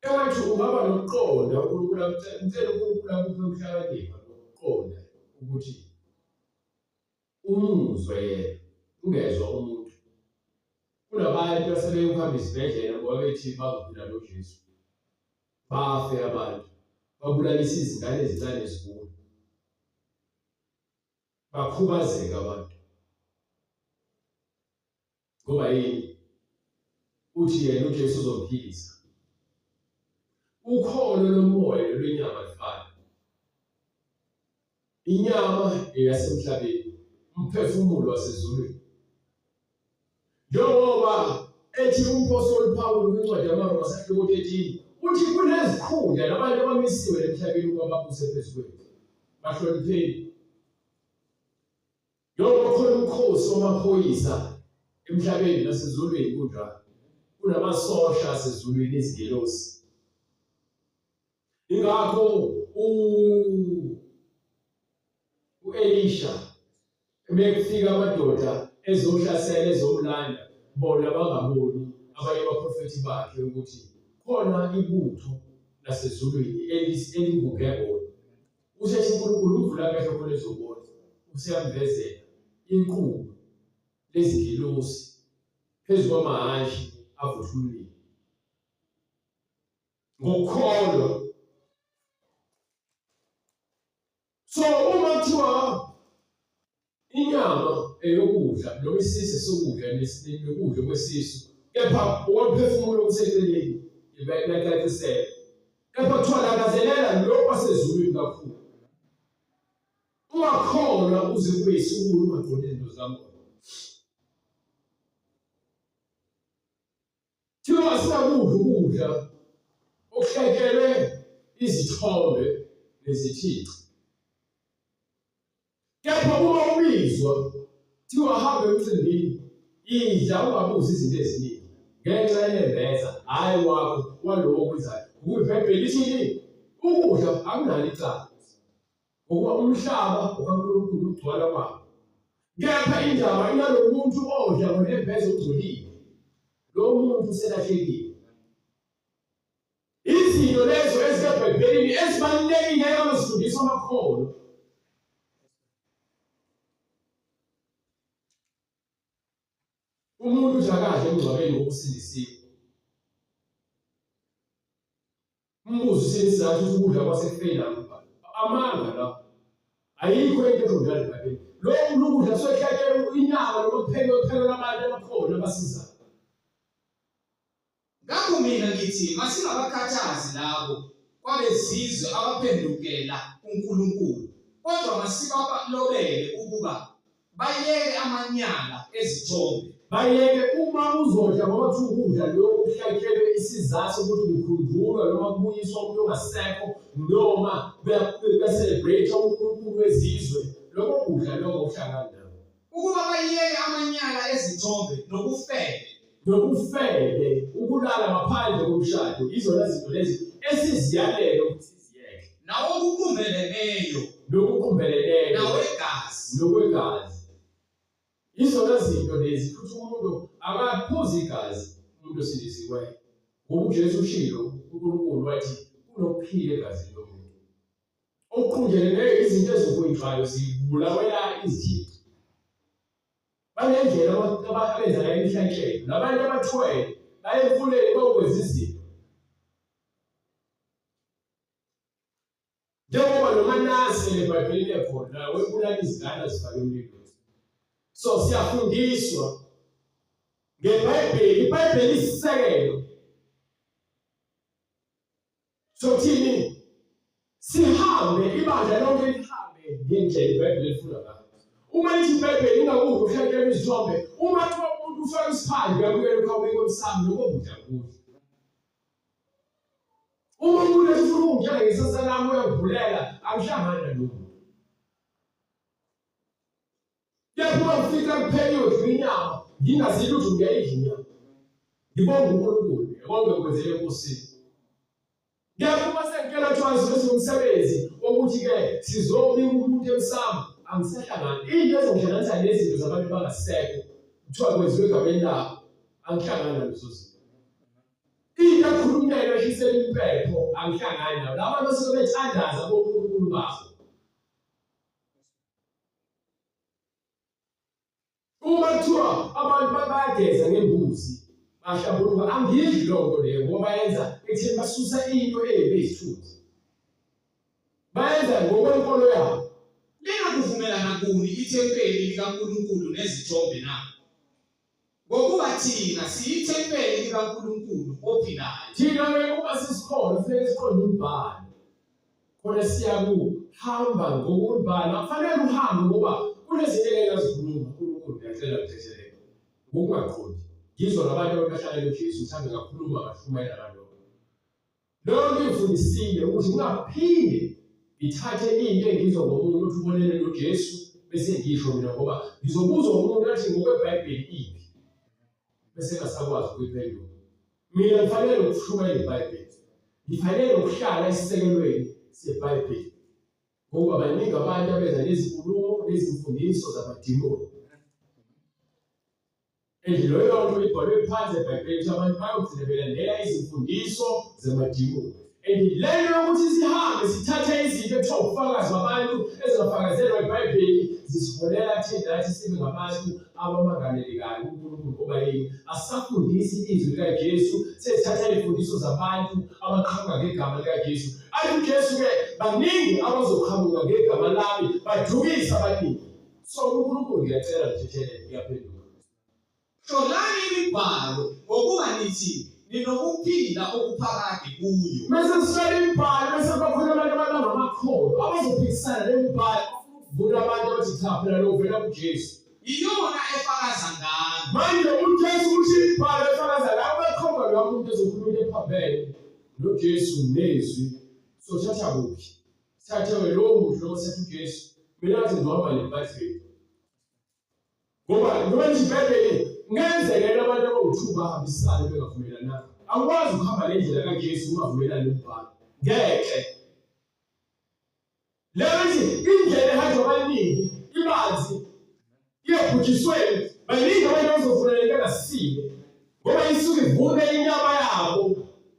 engathi ungaba nokuqonda uNkulunkulu akucela uNkulunkulu akuphe ukuhlakanipha nokuqonda ukuthi Umuzwe yena, ungezwa umuntu. Kunabantu asebeyokuhamba izibhedlela ngoba bethi bazophila noJesu. Bafe abantu, babulalise izingane ezincane zigula. Bakhubazeka abantu. Ngoba yini? Uthi yena uJesu uzomphilisa. Ukholo lomoya nolwenyama alufani. Inyama eyasemhlabeni, umphefumulo wasezulwini. Njengoba ethi umphostoli Pawulu kwincwadi yamaRoma sahluko 13 uthi kunezikhundla nabantu abamisiwe emhlabeni ukuba babuse phezu kwethu. Bahlonipheni. Njengoba khona umkhosi wamaphoyisa emhlabeni nasezulwini kunjalo. Kunamasosha asezulwini izingelosi. Ingakho u-Elisha mekufika amadoda ezohlasela ezomlanda bona bangaboni abanye abaprofethi bakhe ukuthi khona ibutho lasezulwini elingunge bona. Usethi uNkulunkulu uvula amehlo khona ezobona, useyamvezela inqubo lezingelosi phezu kwamahhashi avutha umlilo. Ngokukholwa. So uma kuthiwa inyama eyokudla noma isisu sokudla nokudla kwesisu kepha okwemphefumulo kuseceleni iyacacisela kepha kuthiwa langazelela lokhu kwasezulwini kakhulu ungakholwa uze kube yisiwulu ungaqondi izinto zikamoya Thiwa asingakudla ukudla okuhlatshelwe izithombe nezithixo. Kepha uma ubizwa thiwa hamba emcimbini, idla ungabuzi izinto eziningi ngenxa yenembeza, hhayi wakho walowo okwenzayo. Ngokuba iBhayibheli lithini? Ukudla akunalo icala. Ngokuba umhlaba okaNkulunkulu ugcwala kwawo. Kepha indaba inalo muntu odla ngonembeza ogcolile. Lo muntu uselahlekile. Izinto lezo eziseBhayibhelini ezibalulekile abazifundiswa amakholwa. Umuntu udla kahle emngcwabeni ngokusindisiwe. Umbuzo usesizathu ukuthi ukudla kwasekufeni akubha. Amanga la. Ayikho into esho njalo eBhayibhelini. Lokhu lokudla kusuke inyama noma kuphekwe kuphekelwa abantu abakhona abasizayo. Ngakho mina ngithi masingabakhathazi labo kwabezizwe abaphendukela kuNkulunkulu, kodwa masibalobele ukuba bayeke amanyala ezithombe. Bayeke uma uzodla ngoba kuthiwa ukudla lokhu kuhlatshelwe isizathu sokuthi kukhunjulwa noma kubuyiswa umuntu ongasekho noma kuya-celebrate uNkulunkulu wezizwe, lokho kudla lokho okuhlangana nako. Ukuba bayeke amanyala ezithombe nobufebe. Nobufebe, ukulala ngaphandle komshado, yizona zinto lezi esiziyalele ukuthi siziyeke. Nawokuqumbeleneyo. Nokuqumbeleneyo. Nawegazi. Nokwegazi. Yizona zinto lezi futhi umuntu akaphuzi igazi umuntu osindisiweyo. Ngoba uJesu ushilo uNkulunkulu wathi kunokuphila egazini lomuntu. Okuqunjelweyo izinto ezikwinjwayo zibulawela izithixo. Banendlela abenza ngayo imihlatshelo. Nabantu abathwele baye emfuleni bayokwenza izinto. Njengoba noManase eBhayibhelini ekhona webulala izingane azifake emlilweni. So siyafundiswa ngeBhayibheli, iBhayibheli isisekelo. Sothini? Sihambe ibandla lonke lihambe ngendlela iBhayibheli elifuna ngayo. Uma lithi iBhayibheli ungakudli ukuhlatshelwa izithombe, uma kuthiwa umuntu ufake isiphandle uyabuyela ukhawini komsamo lokho kudla kudla. Uma umuntu ethi ufuna ukungitshela ngesasa lami uyangivulela, angihlangani nalowo muntu. Kepha uma ngifika kuphekiwe kudliwa inyama, ngingazi lutho ngiyayidla inyama. Ngibonga uNkulunkulu, konke ngikwenzele eNkosini. Kepha uma sengitshela kuthiwa sizothi umsebenzi wokuthi-ke sizobika umuntu emsamo, angisahlangani. Into ezongihlanganisa nezinto zabantu abangasekho, kuthiwa kwenziwe egameni labo, angihlangani nalezo zinto. Into ekhulunywayo eshisela impepho, angihlangani nayo. Laba basuke bethandaza konkulunkulu babo. Uma kuthiwa abantu bayageza ngembuzi bahlambuluka, angiyidli loo nto leyo ngoba bayenza ekutheni basusa into embi eyisithunzi, bayenza ngokwenkolo yabo. Lingakuvumelana kuni ithempeli likaNkulunkulu nezithombe na? Ngokuba thina siyithempeli likaNkulunkulu ophilayo. Thina-ke uma sisikhona kufuneka siqonde imibhalo. Khona siyakuhamba ngokwemibhalo. Akufanele uhambe ngoba kunezinto engeke ngazikhuluma. UNkulunkulu ngiyacela ngithethelele ngokungaqondi. Ngizwa ngabantu ababehlala noJesu mhlawumbe ngakhuluma ngashumayela ngalokho. Leyo nto ingifundisile ukuthi ngingaphinde ngithathe into engizwa ngomunye ukuthi ubonene noJesu bese ngisho mina ngoba ngizobuzwa umuntu athi ngokweBhayibheli iphi bese ngasakwazi ukuyiphendula. Mina ngifanele ukushumayela iBhayibheli. Ngifanele ukuhlala esisekelweni seBhayibheli. Ngoba baningi abantu abeza nezinkulumo nezimfundiso zamadimoni. And leyo nto ibhalwe phansi eBhayibhelini ukuthi abantu bayogcina belandela izimfundiso zamadimoni. And lento yokuthi sihambe sithathe izinto ekuthiwa ubufakazi babantu ezingafakazelwa iBhayibheli zisiholela thina nathi sibe ngabantu abamangalelekayo kuNkulunkulu ngoba yini? Asisafundisi izwi likaJesu, sesithatha izimfundiso zabantu abaqhamuka ngegama likaJesu. Athi uJesu-ke baningi abazoqhamuka ngegama lami badukise abaningi. So uNkulunkulu ngiyacela ngithethelele ngiyaphenduka. Hlolani imibhalo ngokuba nithi ninokuphila okuphakade kuyo. Mase sihlola imibhalo bese kuba khona abantu abangamakholwa abazophikisana nemibhalo bafuna ukuvuna abantu abathi cha phela lo uvela kuJesu. Iyona efakaza ngami. Manje uJesu usho imibhalo efakaza ngayo bakhomba lowa muntu ezokhuluma into ephambene noJesu nezwi. Sothatha kuphi? Sithathe lowo muntu lowo sethi uJesu. Mina ngathi ngizohamba neBhayibheli. Ngoba njengoba ngisho iBhayibheli kungenzeka yini abantu abawu-two bahambisane bengavumelananga. Awukwazi ukuhamba le ndlela kaJesu ungavumelani nombhalo. Ngeke. Leyo ithi indlela ehanjwa abaningi ibanzi. Iyobhujisweni baningi abantu abazofuna lento engasile ngoba isuke ivune inyama yabo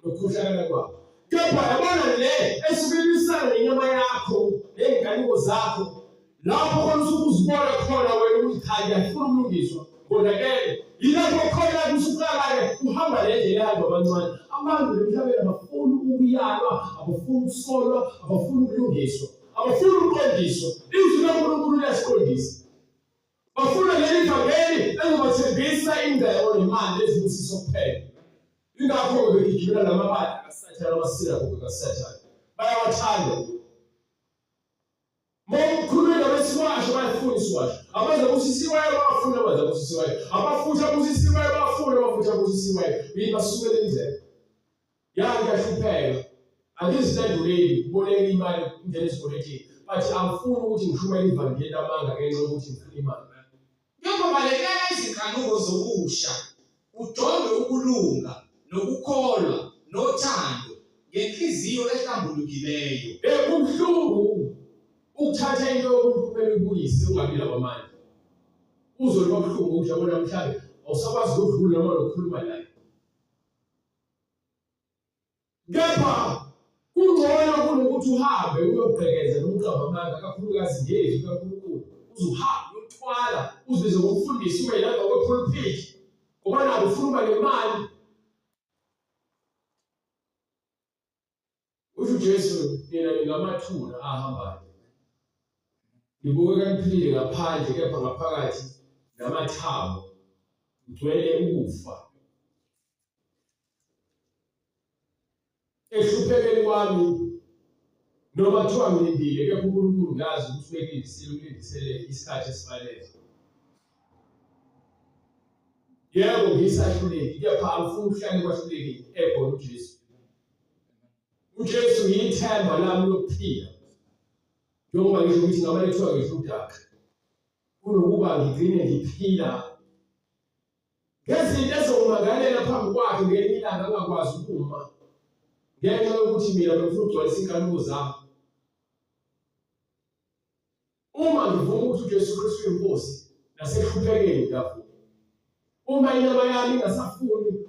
nokukhohlakala kwabo. Kepha yabona le esuke ilwisana nenyama yakho ney'nkaniko zakho lapho khona usuke uzibona khona wena ukuthi cha ngiyafuna ukulungiswa ngonakele yilapho khona usuqala-ke uhamba le ndlela ehanjwa abancane abantu emhlabeni abafuni ukuyalwa abafuni ukusolwa abafuni ukulungiswa abafuni ukuqondiswa izwi likaNkulunkulu liyasiqondisa bafuna leli vangeli ezobathembisa ingcebo nemali nezibusiso kuphela ingakho-ke begijimela lamabandla kaSathane amasinagoge kaSathane bayawathanda Mawukhuluma indaba yesiwasho bayafuna isiwasho. Abaze busisiweyo bayafuna abaze busisiweyo. Abafutha busisiweyo bayafuna abafutha busisiweyo. Yini basukela indlela. Ya ngiyahlupheka. Angizilanduleli kuboleka imali ingene ezikweletini. But angifuni ukuthi ngishumayele ivangeli lamanga ngenxa yokuthi ngifuna imali. Kepha balekela izinkanuko zobusha, ujonge ukulunga, nokukholwa, nothando, ngenhliziyo ehlambulukileyo. Eh kubuhlungu ukuthatha into yomuntu kumele uyibuyise ungabi nawo amandla. Uzwe loba buhlungu ukuthi yabona mhlawumbe awusakwazi ukudlula noma nokukhuluma naye. Kepha kungcono kunokuthi uhambe uyogqekeza noma uqamba amanga kakhulukazi ngezwi likaNkulunkulu uzuhambe uyothwala uzibize ngomfundisi ube yilapha kwepulpit ngoba nabo ufuna uba nemali usho uJesu nina ningamathuna ahambayo nibukeka niphilile ngaphandle kepha ngaphakathi namathambo ngigcwele ukufa Ekuhluphekeni kwami noma kuthiwa ngilindile kepha uNkulunkulu ngazi ukuthi ubekulindisile ukulindisele isikhathi esifanele. Yebo ngisahluleki kepha angifuni ukuhlala ekwahlulekeni ekhona uJesu. UJesu yithemba lami lokuphila. Njengoba ngisho ukuthi ngaba lethiwa ngisho udaka kunokuba ngigcine ngiphila Ngezinto ezokumangalela phambi kwakhe ngelinye ilanga angakwazi ukuma ngenxa yokuthi mina bengifuna ukugcwalisa inkanuko zami. Uma ngivuma ukuthi uJesu Kristu uyinkosi nasekuhluphekeni ngiyavuma. Uma inyama yami ingasafuni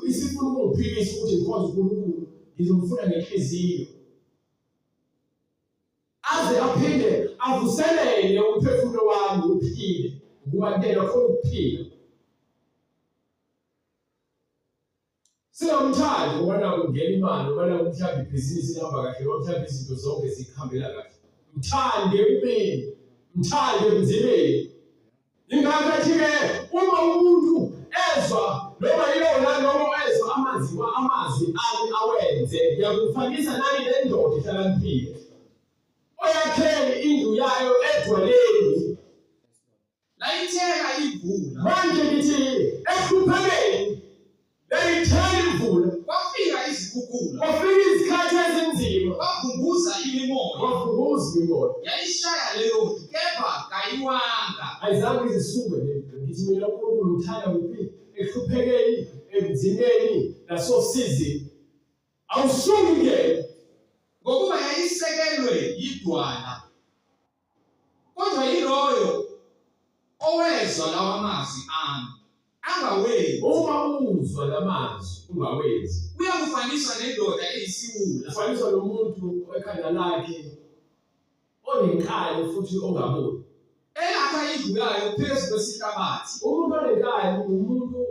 isifuna ukungiphikisa ukuthi ngikhonze uNkulunkulu ngizomfuna ngenhliziyo. Aze aphinde avuselele umphefumulo wami uphile ukuba kuyena khona ukuphila. Singamthandi ngoba naku kungena imali, ngoba naku mhlawumbe ibhizinisi lihamba kahle, ngoba mhlawumbe izinto zonke zikuhambela kahle. Mthande ekubeni, mthande ebunzimeni. Ingakho ethi-ke uma umuntu ezwa noma yilona noma ezwa amazwi amazwi ami awenze, ngiyakufanisa nani nendoda ehlakaniphile oyakhe indlu yayo edwaleni. Layithela imvula. Manje ngithi ekuhluphekeni layithela imvula. Kwafika izikhukhula. Kwafika izikhathi ezinzima. Kwavunguza imimoya. Kwavunguza imimoya. Yayishaya leyo ndlu kepha kayiwanga. Ayizange izisuke le ndlu. Ngithi mina uNkulunkulu uthanda kuphi? Ekuhluphekeni, ebunzimeni, nasosizini. Awusuki kuyena. Ngokuba yayisekelwe yidwala. Kodwa yiloyo owezwa lawa mazwi ami angawenzi. Uma uzwa la mazwi ungawenzi. Uyakufaniswa nendoda eyisiwula. Ufaniswa nomuntu ekhanda lakhe onenkani futhi ongaboni. Elakha indlu yayo phezu kwesihlabathi. Umuntu onenkani umuntu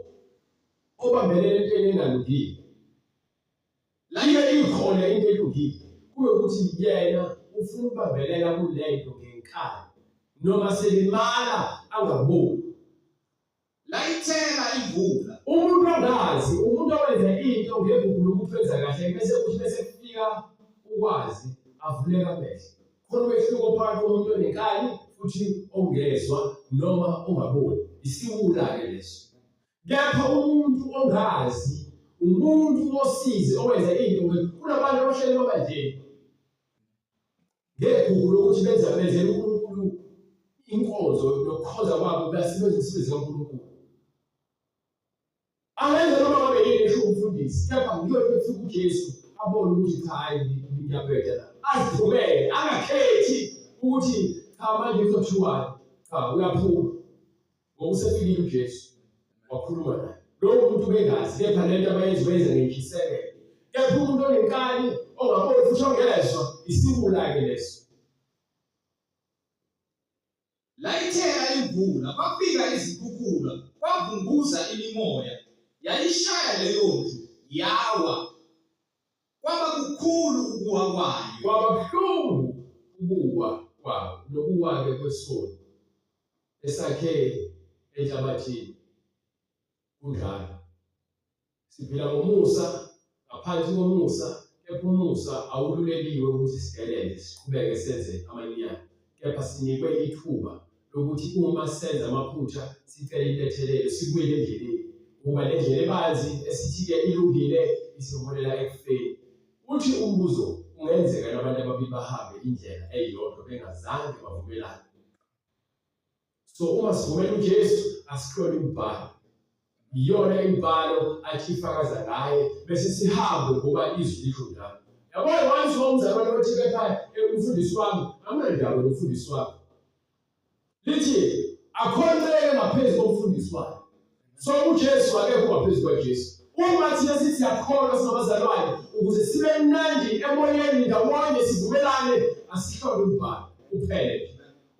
obambelele entweni engalungile. Libe ikhona into elungile kuyokuthi yena ufuna ukubambelela kulento ngenkani noma selimala angaboni. Layithela imvula. Umuntu ongazi, umuntu owenza into ngegugu lokuthi wenza kahle bese kuthi bese kufika ukwazi avuleka amehlo. Khona umehluko phakathi komuntu onenkani futhi ongezwa noma ongaboni. Isiwula-ke leso. Kepha umuntu ongazi, umuntu wosizi owenza into kunabantu abahleli emabandleni ngegugu lokuthi benza benzela uNkulunkulu inkonzo nokukhonza kwabo basebenza umsebenzi kaNkulunkulu. Angenza noma ngabe yini esho umfundisi, kepha ngiyothi befika uJesu abone ukuthi cha hayi ngiyabheda la. Aziphumele, angakhethi ukuthi cha manje kuzothiwani. Cha, uyaphuma. Ngoba usefikile uJesu wakhuluma naye. Lowo muntu ubengazi kepha lento abayenza bayenza ngentshisekelo. Kepha umuntu onenkani ongaboni futhi ongezwa isiwula-ke leso. Layithela imvula, kwafika izikhukhula, kwavunguza imimoya, yayishaya leyo ndlu, yawa. Kwaba kukhulu ukuwa kwayo. Kwaba buhlungu ukuwa kwawo nokuwa-ke kwesono esakhe enhlabathini. Kunjalo. Siphila ngomusa, ngaphansi komusa, kepha umusa awululeliwe ukuthi sidelele, siqhubeke senze amanyala. Kepha sinikwe ithuba lokuthi uma senza amaphutha sicele intethelelo, sibuyele endleleni. Ngoba le ndlela ebanzi esithi-ke ilungile isiholela ekufeni. Uthi umbuzo kungenzeka yini abantu ababili bahambe indlela eyodwa bengazange bavumelane? So uma sivumela uJesu asihlole imibhalo. Iyona imibhalo athi ifakaza ngaye bese sihambe ngoba izwi lisho njalo. Yabona once womzalwane othi kepha umfundisi wami anginandaba nomfundisi wami. Lithi akhonceke ngaphezu komfundisi wakhe. So uJesu akekho ngaphezu kwaJesu. Uma thina sithi siyakholwa singabazalwane ukuze sibe mnandi emoyeni ndawonye sivumelane asihlole umbhalo kuphele.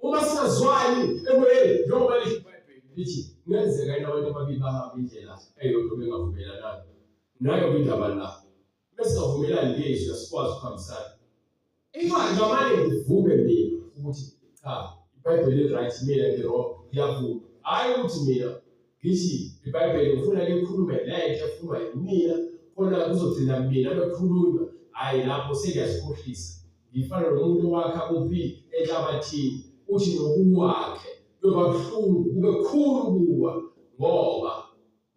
Uma singazwani emoyeni njengoba lisho iBhayibheli lithi kungenzeka yini abantu ababili bahambe indlela eyodwa bengavumelananga. Nayo indaba la. Uma singavumelani ngezwi asikwazi ukuhambisana. Incwadi Ngamane ngivume mina ukuthi cha iBhayibheli li-right mina ngi-wrong ngiyavuma. Hhayi ukuthi mina ngithi iBhayibheli ngifuna likhulume lento efunwa yimina khona kuzogcina mina bekhulunywa. Hhayi lapho sengiyazikhohlisa. Ngifana nomuntu owakha kuphi enhlabathini uthi nokuwakhe kuyoba buhlungu kube kukhulu kuwa ngoba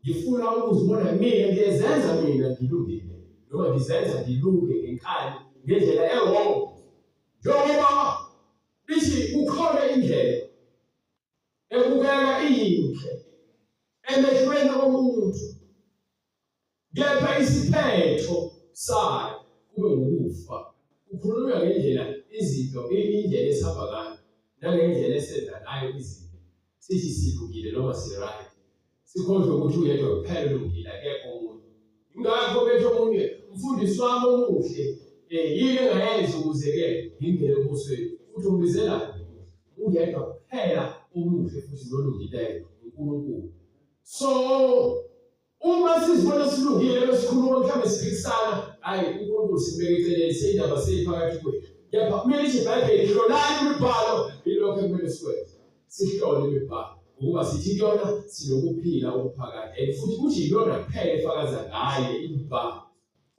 Ngifuna ukuzibona mina ngiyezenza mina ngilungile noma ngizenza ngilunge ngenkani ngendlela ewrong. Njengoba lithi kukhona indlela ebukeka iyinhle emehlweni omuntu kepha isiphetho sayo kube ngukufa. Kukhulunywa ngendlela izinto indlela esihamba ngayo nangendlela esenza ngayo izinto sithi silungile noma si-right sikhohlwe ukuthi uyedwa kuphela olungile akekho omunye. Ingakho bethi omunye umfundisi wami omuhle yini engayenza ukuze-ke ngingene embusweni futhi umbizelani uyedwa kuphela omuhle futhi nolungileyo uNkulunkulu. So uma sizibona silungile besikhuluma mhlawumbe siphikisana, hayi uNkulunkulu simbeke eceleni seyindaba seyiphakathi kwethu. Kepha kumele ithi iBhayibheli hlolani imibhalo, yilokho ekumele sikwenze. Sihlole imibhalo ngokuba sithi kuyona sinokuphila okuphakade and futhi kuthi yiyona kuphela efakaza ngaye imibhalo.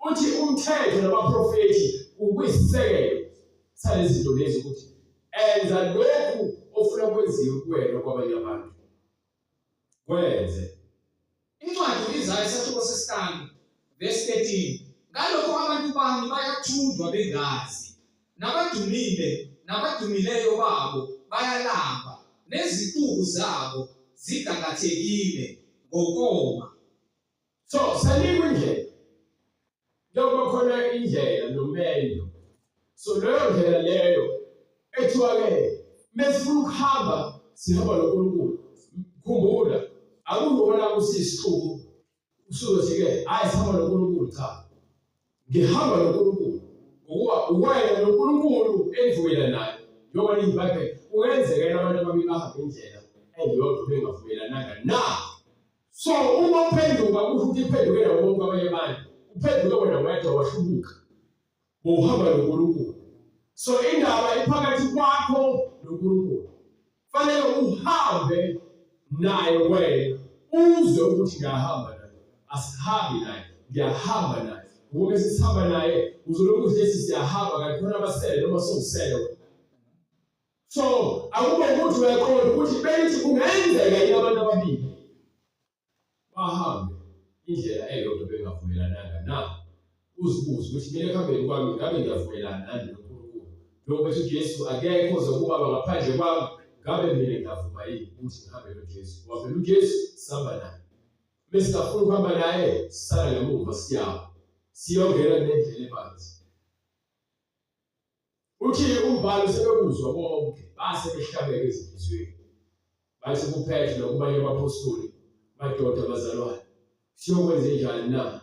Uthi umthetho nabaprofethi kuyisisekelo salezi zinto lezi ukuthi enza lokhu ofuna kwenziwe kuwena kwabanye abantu. Kwenze. Incwadi u-Isaya isahluko sesihlanu verse 13 ngalokho abantu bami bayathunjwa bengazi nabadumile nabadumileyo babo bayalamba nezixuku zabo zigangathekile ngokoma. So sanikwa indlela njengoba khona indlela nomendo. So leyo ndlela leyo ethiwa-ke mesifuna ukuhamba sihamba noNkulunkulu. Khumbula akuzona kusisixuku usuzothi-ke hhayi sihamba noNkulunkulu cha. Ngihamba noNkulunkulu ngokuba uwena noNkulunkulu engivumelana naye. Njengoba lithi iBhayibheli kungenzeka yini abantu ababili bahambe indlela eyodwa bengavumelananga na? So uma uphenduka kusho ukuthi uphenduke nabo bonke abanye abantu. Uphenduke wena wedwa wahlubuka. Uhamba noNkulunkulu. So indaba iphakathi kwakho noNkulunkulu. Fanele uhambe naye wena uzwe ukuthi ngiyahamba naye. Asihambi naye, ngiyahamba naye. Ngoba sisihamba naye uzolokhu uthi siyahamba kanti khona abasele noma sowusele wena. So akube ukuthi uyaqonda ukuthi bethi kungenzeka yini abantu ababili bahambe indlela eyodwa bengavumelananga na? Uzibuze ukuthi mina ekuhambeni kwami ngabe ngiyavumelana nani noNkulunkulu? Njengoba ethi uJesu akekho oza kubaba ngaphandle kwami, ngabe mina ngiyavuma yini ukuthi ngihambe noJesu? Ngoba phela uJesu sihamba naye. Uma singafuni ukuhamba naye, sisala ngemuva siyawa. Siyongena kule ndlela ebanzi. Uthi umbhalo sebekuzwa bonke base behlabeka ezinhliziyweni. Athi kuPetru nakubanye abaphostoli, madoda bazalwane, siyokwenze njani na?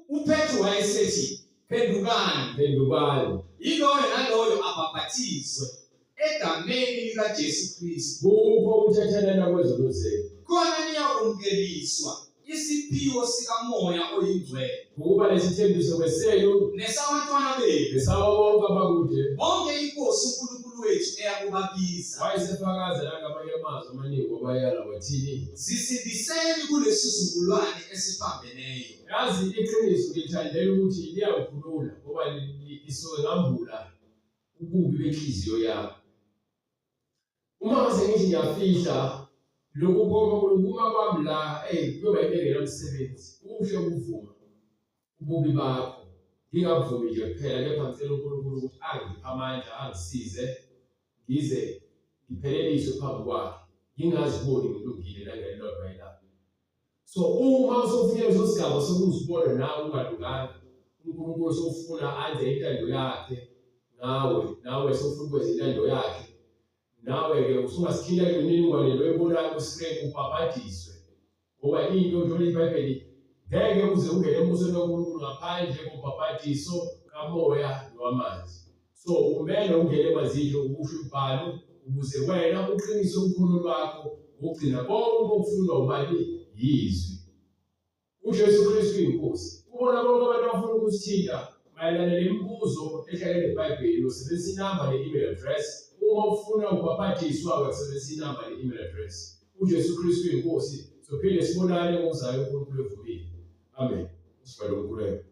UPetru wayesethi, phendukani, phendukani, yiloyo naloyo abhaphathizwe egameni likaJesu Kristu, kukho ukuthethelela kwezono zenu, khona niyakwamukela isiphiwo sikaMoya oyiNgcwele. Ngokuba lesithembiso kwesenu nesabantwana benu, nesabo bonke abakude, bonke iNkosi uNkulunkulu wethu eyakubabiza. Wayesefakaza nangamanye amazwi amaningi wabayala wathini? Zisindiseni kulesi sizukulwane esiphambeneyo. Yazi iqiniso ngilithandela ukuthi liyakukhulula ngoba lisuke ngambula ububi benhliziyo yakho. Uma ngase ngithi ngiyafihla lokhu kuma kwami la, eyi kuyoba into engenamsebenzi. Kuhle ukuvuma ububi bakho, ngingabuvumi nje kuphela, kepha ngicela uNkulunkulu ukuthi angiphe amandla, angisize ngize ngipheleliswe phambi kwakhe, ngingaziboni ngilungile nangelilodwa ilanga. So uma usufike kuleso sigaba sokuzibona nawe ungalunganga, uNkulunkulu sofuna anze intando yakhe ngawe, nawe sofuna ukwenza intando yakhe, nawe-ke usungasikhinta imininingwane lo oyibonayo ku-screen ubhabhadiswe. Ngoba into uthola iBhayibheli ngeke uze ungene embusweni kaNkulunkulu ngaphandle kobhabhadiso kamoya nowamanzi. So kumele ungene emanzini ukusho umbhalo ukuze wena uqinise ukholo lwakho ngokugcina konke okufunwa ubani yizwi. UJesu Kristu uyinkosi. Kubona bonke abantu abafuna ukusithinta mayelana nemibuzo ehlangene neBhayibheli, usebenzisa inamba ne-email address. Uma ufuna ukubhabhadiswa, uyasebenzisa inamba ne-email address. UJesu Kristu uyinkosi. Sophinde sibonane ngokuzayo uNkulunkulu evumile. Amen. Sivale umkhuleko.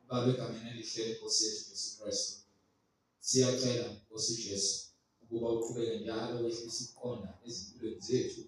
Baba, egameni elihle leNkosi yethu Jesu Kristu, siyacela Nkosi Jesu ukuba uqhubeke njalo wehlise ukuqonda ezimpilweni zethu,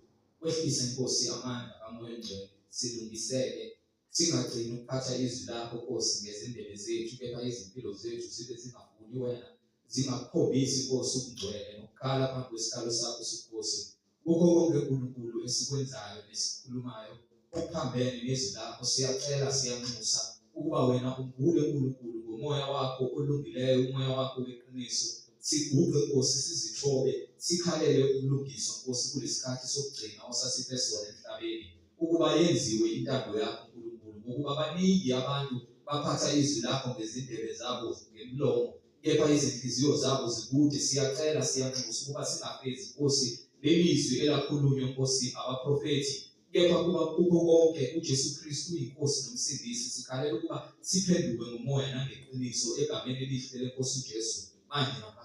wehlise Nkosi amandla kaMoya oNgcwele, silungiseke, singagcini ukuphatha izwi lakho Nkosi ngezindebe zethu, kepha izimpilo zethu zibe zingafuni wena, zingakukhombisi Nkosi ubungcwele nokukhala phambi kwesikhalo sakho sobukhosi. Kukho konke uNkulunkulu esikwenzayo nesikhulumayo okuphambene nezwi lakho, siyacela, siyanxusa ukuba wena umbule uNkulunkulu ngomoya wakho olungileyo, umoya wakho weqiniso. Siguqe Nkosi, sizithobe, sikhalele ukulungiswa Nkosi kulesikhathi sokugcina osasiphe sona emhlabeni, ukuba yenziwe intando yakho uNkulunkulu, ngokuba baningi abantu baphatha izwi lakho ngezindebe zabo ngemlomo, kepha izinhliziyo zabo zikude. Siyacela, siyanxusa ukuba singafezi Nkosi leli zwi elakhulunywa Nkosi abaprofethi, kepha kuba kukho konke uJesu Kristu uyinkosi nomsindisi. Sikhalela ukuba siphenduke ngomoya nangeqiniso egameni elihle leNkosi uJesu manje naphakade.